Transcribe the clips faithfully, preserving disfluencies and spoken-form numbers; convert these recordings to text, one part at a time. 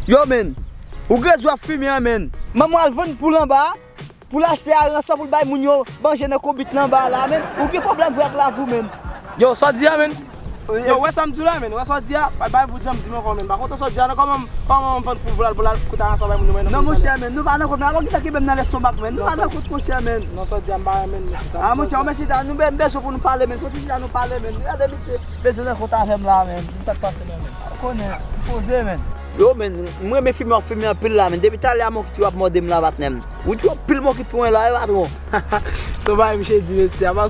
Yo, menn. Ou gen rezon ap fimen an, menn. Manman al vann poul anba a. Pou l achte a ranson pou l bay moun yo manje nan konbit lan anba a la, menn. Ou gen pwoblèm vre ak lavi w, menn. Yo, sa w di a, menn? Yo, wè sa m di w la, menn. Wè sa w di a, pa bay pou janm di m ankò, menn. Pa kontan sa w di a, non, kòman, kòman m vann pou, pou l al, pou l al koute a ranson bay moun yo manje nan konbit lan? Non, monchè, menn, nou pa nan kont, men alò ki sa ki menm nan lèstonmak, menn? Nou pa nan kont, monchè, menn. Non, sa w di a, m pa renmen l, men. Ah, monchè, ou mèt chita, nou be-, bezwen pou nou pale, menn. Fò nou chita, nou pale, menn. Gade, mesye, bezwen nan kont avè m la, menn. Sa k pase la, menn? Ou konnen, poze, menn. Yo, menn, m renmen fimen w ap fimen anpil la, menn. Depi talè a mokit yo ap mòde m la, patnè m. Ou tchwe anpil mokit pou mwen la, wi, patwon. Ton bagay, misye di, mesye, apa.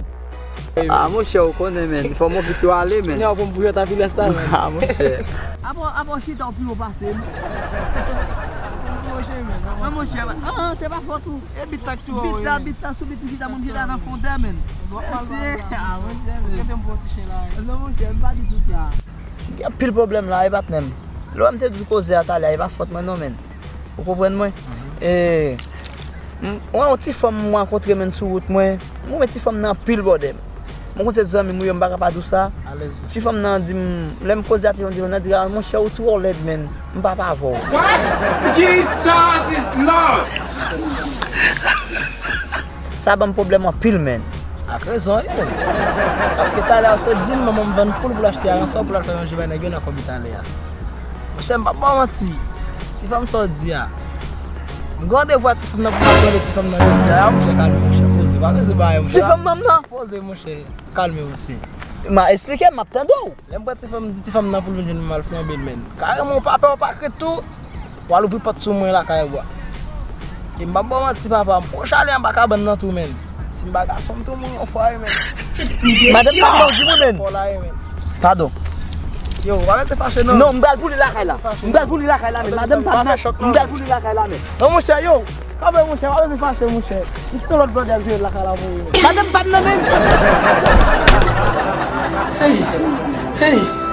Ah, monchè, ou konnen, menn. Fò mokit yo ale, menn. Nèg pou m pou jwèt a filès la, menn. Ah, monchè. Apa, apa w chita w pi wo pase m. Monchè, menn. Non, monchè, ah, se pa fòt ou. E bit la k tchwe w, bit la, wi. Bit la, sou bit, m chita, mwen m chita nan fondè, menn. Mesye, ah, monchè, menn. Kite m pou yon ti chen la, wi. Non, monchè, m pa di tout sa. Gen anpil pwoblèm la, wi, patnè m. Lè w wè m te di w koze a talè a, e pa fòt mwen non, menn. Ou konprann mwen? E, m, mwen, yon ti fanm m rankontre, menn, sou wout mwen. Mwen, ti fanm nan anpil bòdè. Mwen konn se zanmi m, wi, m pa ka pa di w sa. Ti fanm nan di m, lè m koze a ti fanm, ti fanm nan di, "Ah, monchè, ou twò lèd, menn. M pa pa avè w." What? Jesus is Lord! Sa ban m pwoblèm anpil, menn. Ak rezon, wi, menn. Paske talè a, ou sot di m manman m vann poul pou l achte a ranson pou l al fè manje bay nèg yo nan konbit talè a. Monchè, m p ap ba w manti. Ti fanm sa w di a. M gen randevou ak ti fanm nan pou m ap mande ti fanm nan jodi a, monchè, kalme, monchè, poze. Pa bezwen bagay, monchè. Ti fanm nan nan? Poze, monchè. Kalme, monchè. Ma eksplike, m ap tande w. Lè m pran ti fanm, m di ti fanm nan pou l vin jwenn mwen, m al flanbe l, menn. Kareman, w pa pè, w pa krent tou. W al ouvri pòt sou mwen lakay ou a. E m p ap ba w manti, papa, m pran chale anba kabann nan tou, menn. Si m pa gason, m tou moun yon fwa, wi, menn. Madanm pa nan di mwen, menn. Fò la, wi, menn. Padon. Yo, w pa mete fache, non. Non, m pral pou li lakay la. M pral pou li lakay la, menn. Madanm pa nan. M pral pou li lakay la, menn. Non, monchè, yo. Kanpe, monchè, w pa mete fache, monchè. M kite lòt blòdè al jere lakay la pou ou, menn. Madanm pa nan, menn. Hey, hey.